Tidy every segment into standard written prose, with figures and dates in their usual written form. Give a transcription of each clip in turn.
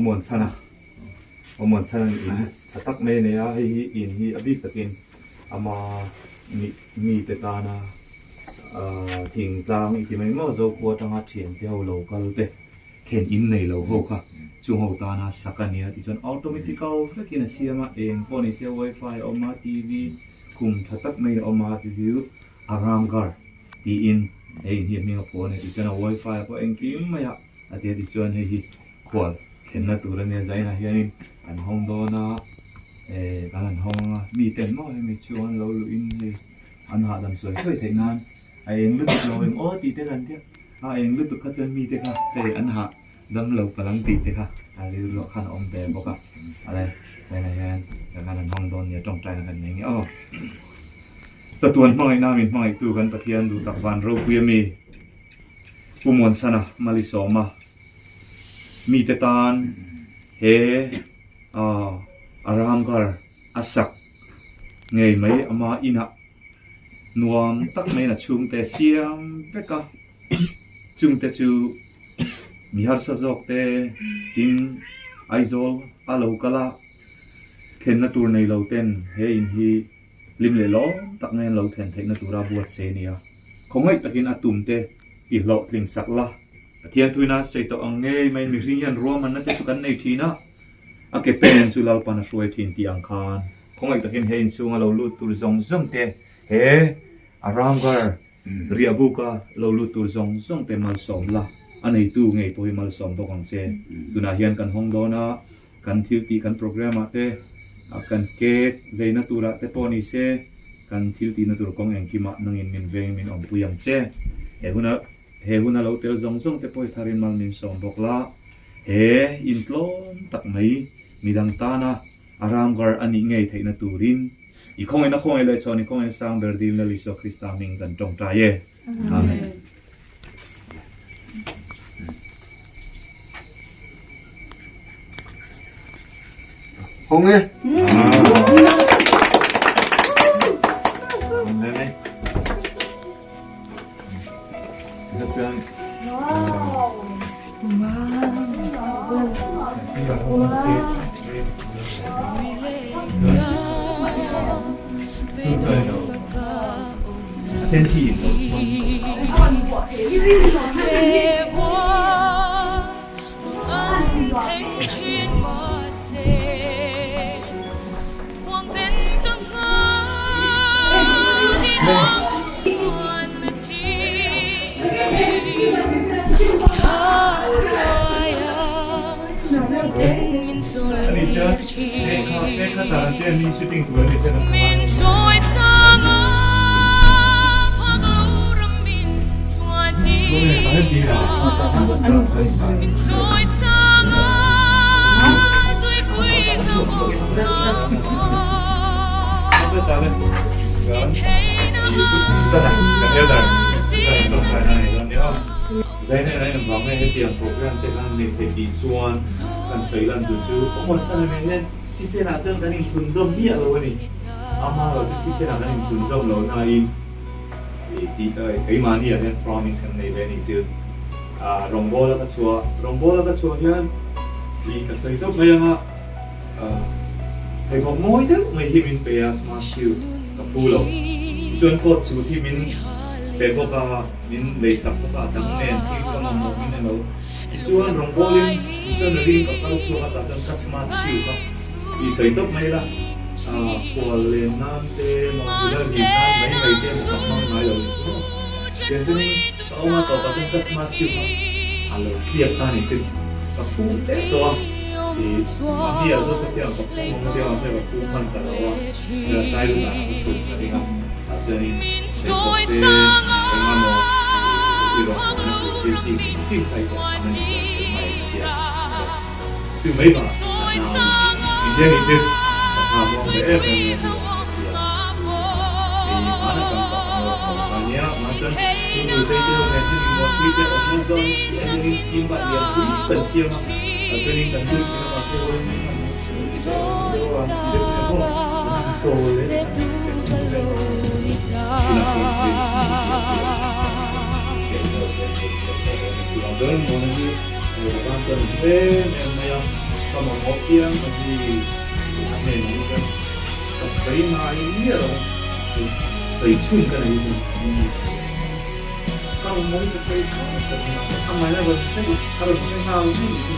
Awmuan chhan a, awmuan chhan a in tha tak mai a nei a, hei hi in hi a bik takin ama mi mite tana ahh thingtlang i ti mai maw Zokhua atanga thiante ho lo kal te thlen in nei lo ho kha chung ho tana sak a nia tichuan automatical vekin a siam a, eng pawh ni se wifi a awm a tv khum tha tak mai a awm a chu chu a ramgar tiin hei in hi a hming a phuah a ni tichuan a wifi pawh engkim mai a a ti a tichuan hei hi khual thlenna tur a nia zainah hianin an hawng dawn a eh kan han hawng ang a mi ten maw hemi chhung an lo luh in hei an hahdam sawi sawi theih nan a eng lutuk lo em aw tih te kan tia a eng lutuk kha chuan mite kha hei an hah dam lo palh ang tih te kha a rilruah khan a awm ve bawk a ale zainah hian kan han hawng dawn nia tawngtaina kan nei nge aw. Chatuan hmangaihna min hmangaihtu kan Pathian duh tak van ropui a mi Pu Muansana Malisawma mite tan he a ramkar a sak ngei mai ama inah nuam tak maiin a chhungte siam vek a chungte chu mi harsa zawk te tin Aizawl a lo kal a thlenna tur nei lo ten he in hi Hlim leh lawm tak mai an lo thlen theihna tura buat se nia. Khawngaih takin a tum te i hlawhtling sak la. Pathian thuina sawi tawh ang ngei mai mihring hian ruahmanna te chu kan nei thin a, a ke pen chu Lalpan a hruai thin tih ang khan khawngaih takin he inchhunga lo lut tur zawng zawng te, he a ramgar riahbuka lo lut tur zawng zawng te malsawm la, a neitu ngei pawh hi malsawm bawk ang che. Tunah hian kan hawng dawn a. Kan thil tih kan program ah te, kan cake zeina turah te pawh ni se, kan thil tihna tur kawng engkimah nangin min veng min awmpui ang che. He huna he huna lo tel zawng zawng te pawh i tharin mal min sawm bawk la. He intlawm tak mai midang tana a ramgar a nih ngei theihna turin i khawngaihna khawngaih leh chhawn i khawngaihna sang ber dil Lal Isua Krista hming kan tawngtai e. Amen. Hawng e. Thisenah chuan kan inthunzawm miah lo a ni. Amaherawh chu thisenah kan inthunzawm lo nain tih keimahni ah hian promise kan nei ve a ni chu. Rawngbawla ka chhuah, rawngbawla ka chhuah hian ih ka sawi deuh mai ang a, pheikhawk mawi deuh mai hi min pe a, smart shoe ka phu lo. Tichuan coat suit hi min pe bawk a, min leisak bawk a, a dang nen thil ka mamawh min elo. Tichuan rawngbawlin missionary in ka kal chhuak a tah chuan ka smart shoe kha tih sawi tawp mai ila, khual len nan te, mawhmula lim nan mai mai te emaw ka hmang ngai lo ni chu maw. Tiang chuanin ka awm a tawpah chuan ka smart shoe kha a lo tliak ta ni chu ka phu tep tawh a, ih mahni ah zawk ka thiam ka phu ang a tia mahse ka phu hman ta lo a, hela sailu danah ka tum ka ring a, tah chuanin pheikhawk te eng emaw i rawn hawn a tur thil chi kim kha i tawh chhang a ni chuan thil mai ka tia chu mai bakah ka nau ni India ni chu ka tha muang ve em em mai a ti a tia hei hmana kan pa kan rawn hawn kha nia mah chuan chu nutei te ho nen hian inbuaipui te awmna zawng chiah hianin scheme bak lian pui kan siam a tah chuanin kan lut thin a mahse awlmi khan Ka mamawh piang ka hi a hnenah hi chuan ka sawi ngai miah lo a, mahse sawi chhun ka nei hi chuan min tihsak leh nghal. Ka mamawh hi ka sawi thlawt tawh a, mahse a mahni a rawn hre a rawn hre nghal mai tih chu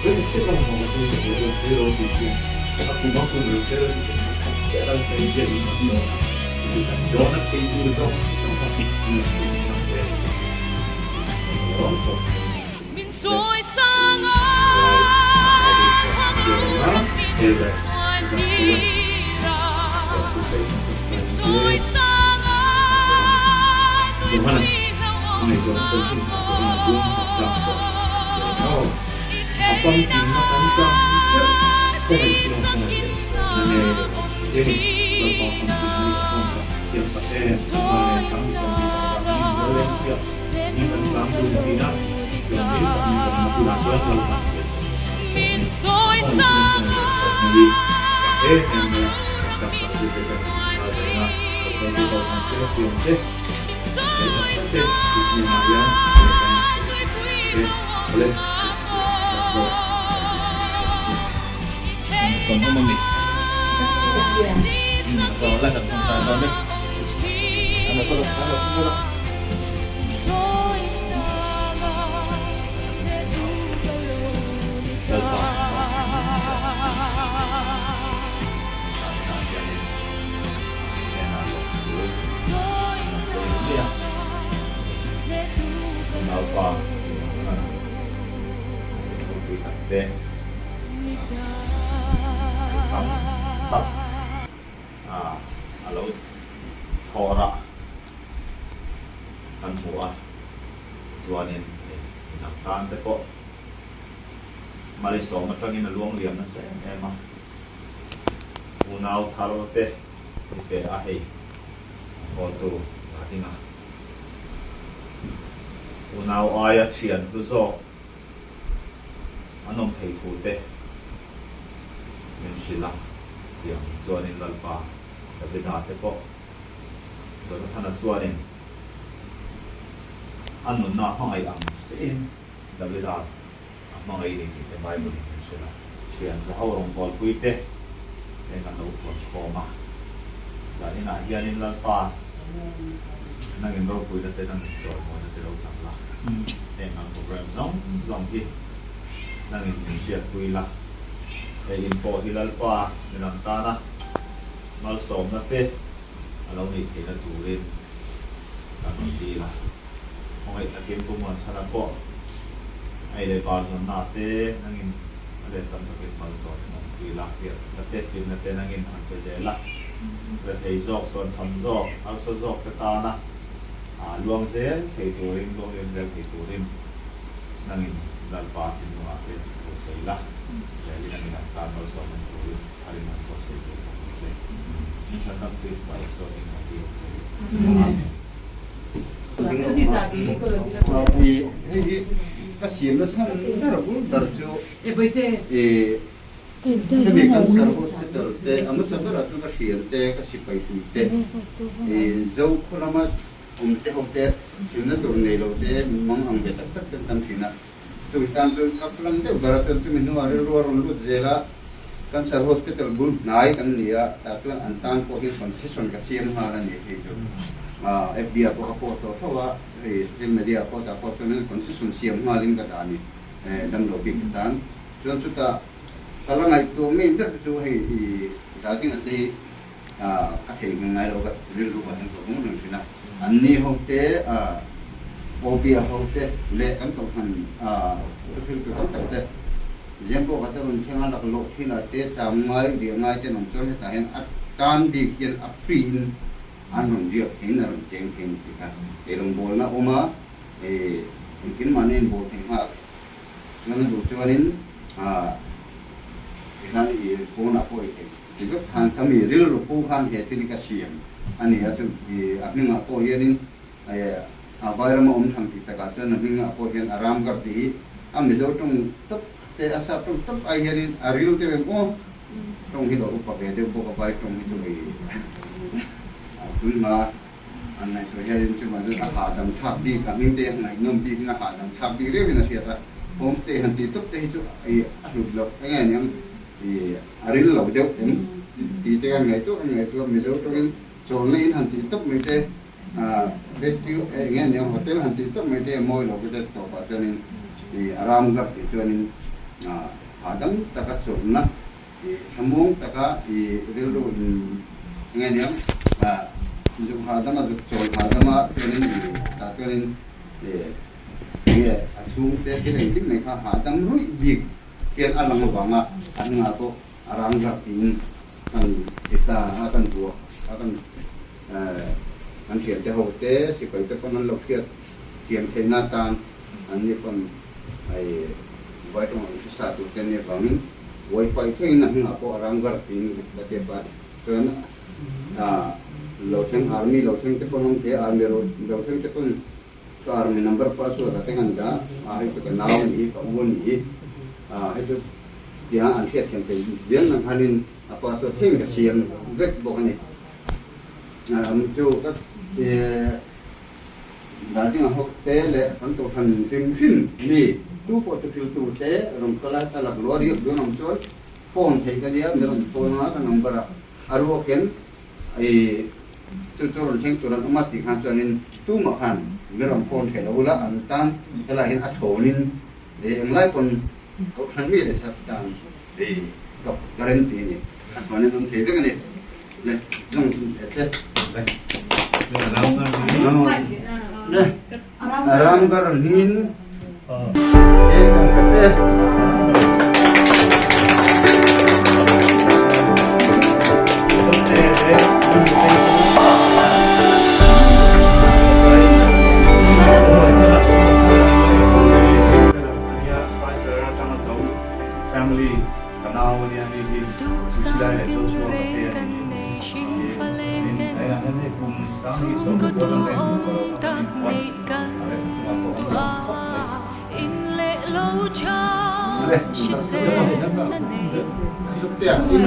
vawi chiah ka mamawh ka sawi tawh lo, rawn sawi lo tih chuan a kum a kum rawn sawi lo tih chuan a khat chiah rawn sawi ziah in an dawn a, chu chu kan dawn a phei chu zawng zawng a min tihsak ve a ni chu. Ka lawm khawp mai. A lo thawh rah kan hmu a, chuanin hei midang tan te pawh Malisawm atangin a luang liam nasa em em a, unau thar te ni pe a hei a hawltu a ding a, unau aia thian hlu zawk an awm thei thu te min hrilh a, chutiang chuanin Lalpa Davida te pawh Jonathana chuanin a nunna a hmangaih ang chiahin Davida a hmangaih ni tih te Bible in min hrilh a. Thian zaho rawngbawlpui te heng an lo thawn khawm a, zaninah hianin Lalpa nangin ropuina te nangin chawimawina te lo chang la, heng ang program zawng zawng hi nangin min hriatpui la, hei in pawh hi Lalpa midang tana malsawmna te a lo nih theihna turin kan rawn dil a, khawngaih takin Pu Muanchhana pawh ei leh bar zawnna te nangin a let tam takin malsawmin awm pui la, hriatna te finna te nangin han pe zel a, rethei zawk, suanchham zawk, harsa zawk te tana luang zel thei turin, luang liam zel thei turin nangin Lalpa thinlungah te thu sawi la, zelin a midang tan malsawm an turin tharin an sawi sawi zel bawk ang che. Min chhan dam tui pa Isua hming kan dil che. Amen. Hei hi ka siam nasa ber bul ber chu i hemi cancer hospital te a hmasa berah chuan ka hrian te ka sipai pui te i zo khaw lama awm te ho te thilna tur nei lo te mang ang ve tak tak ten tam thin a chung tan chuan ka plan deuh berah chuan chumi hnuah rilru a rawn lut zel a cancer hospital bul hnai kan ni a tah chuan an tan pawh hian concession ka siam nghal a ni hei chu FB ah pawh ka post tawh tho a hei social media ah pawh tah pawh chuan concession siam nghalin ka dah a ni. Damlo bik te tan chuan chutah ka la ngaihtuah ngei ber te chu hei i darding ate hi ka thei hmel ngai lo ka rilru ah hian ka vawng reng thin a, an ni ho te Obia ho te leh kan kohhran thuhriltu tam tak te Zempawka te rawn thleng a laklawh thil ah te cham ngai riah ngai te an awm chuan hetah hian a tan bik hian a free in an rawn riak theiin a rawn cheng thei a ni tih kha eirawngbawlna awm a. Hei engtin mahni in bawh thei nghal chuan a duh chuanin tikhan i pawnah pawh i theih ti vek khan ka mi rilru pu khan he thil hi ka siam a ni a chu i a hmingah pawh hianin a vairama awm tham tih takah chuan a hmingah pawh hian a ramgarh tih hi a mizo tawng tawp te a sap tawng tawp ai hianin a ril deuh em aw tawng hi lo upa ve deuh bawk a vai tawng hi chu i tunhma An ngaihtuah hianin chuvang chuan a hahdam thlak bik, a hming te a ngaihnawm bikin a hahdam thlak bik riauin a hriat a. Homestay han tih tawp te hi chu i a hlut loh eng nge niang i a ril lo deuh em tih te kan ngaihtuah kan ngaihtuah Mizo tawngin chawlhna in han tih tawp mai te rescue eng nge niang hotel han tih tawp mai te a mawi lo te tawpah chuanin i a ram ghar tih chuanin hahdam taka chawlhna i thlamuang taka i rilru in eng nge niang zuk hahdama zuk chawl hahdama chuanin i tah chuanin i. Nge a chhungte thil engkim mai kha hahdam ruih bik hian a lang avanga a hnungah pawh a rang rak tiin kan ti ta a, kan vuah a, kan kan thiante ho te sipai te pawn an lo hriat thiam theihna atan an ni pawn hei vai tawng ang hre sa tur te ania vangin wifi thlengin a hnungah pawh a rang rak tiin ka tep a, chuan lo thleng army lo thleng te pawn awm thei a, army lo thleng te pawn Ka army number password a te ngan da a hei chu ka nau a nih hi ka u a nih hi a hei chu tiang an hriat thiam thei zel nang khanin a password thleng ka siam vek bawk a ni chu ka darding a hawk te leh kan kohhran hrim hrim mi tu pawh chu fil tur te rawn kal a ka lak luah riak dawn ang chuan phone theih ka nia mi rawn phone a ka number ah a ruakin I chu chu rawn thleng tur an awm a tih khan chuanin tumah khan mi rawn phone theih lo ula an tan helaiah hian a thawnin englai pawn kohhran mi leh sap tan ka ka rem ti a ni. A thawnin an awm thei vek a ni. Le zawng e che. Le Ramgarh hmingin e kan ka te. Family ka nau ania hei hi Lucilai leh Joshua ka te a ni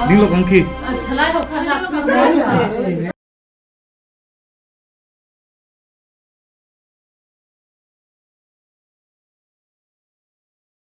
Ding lawk ang khi.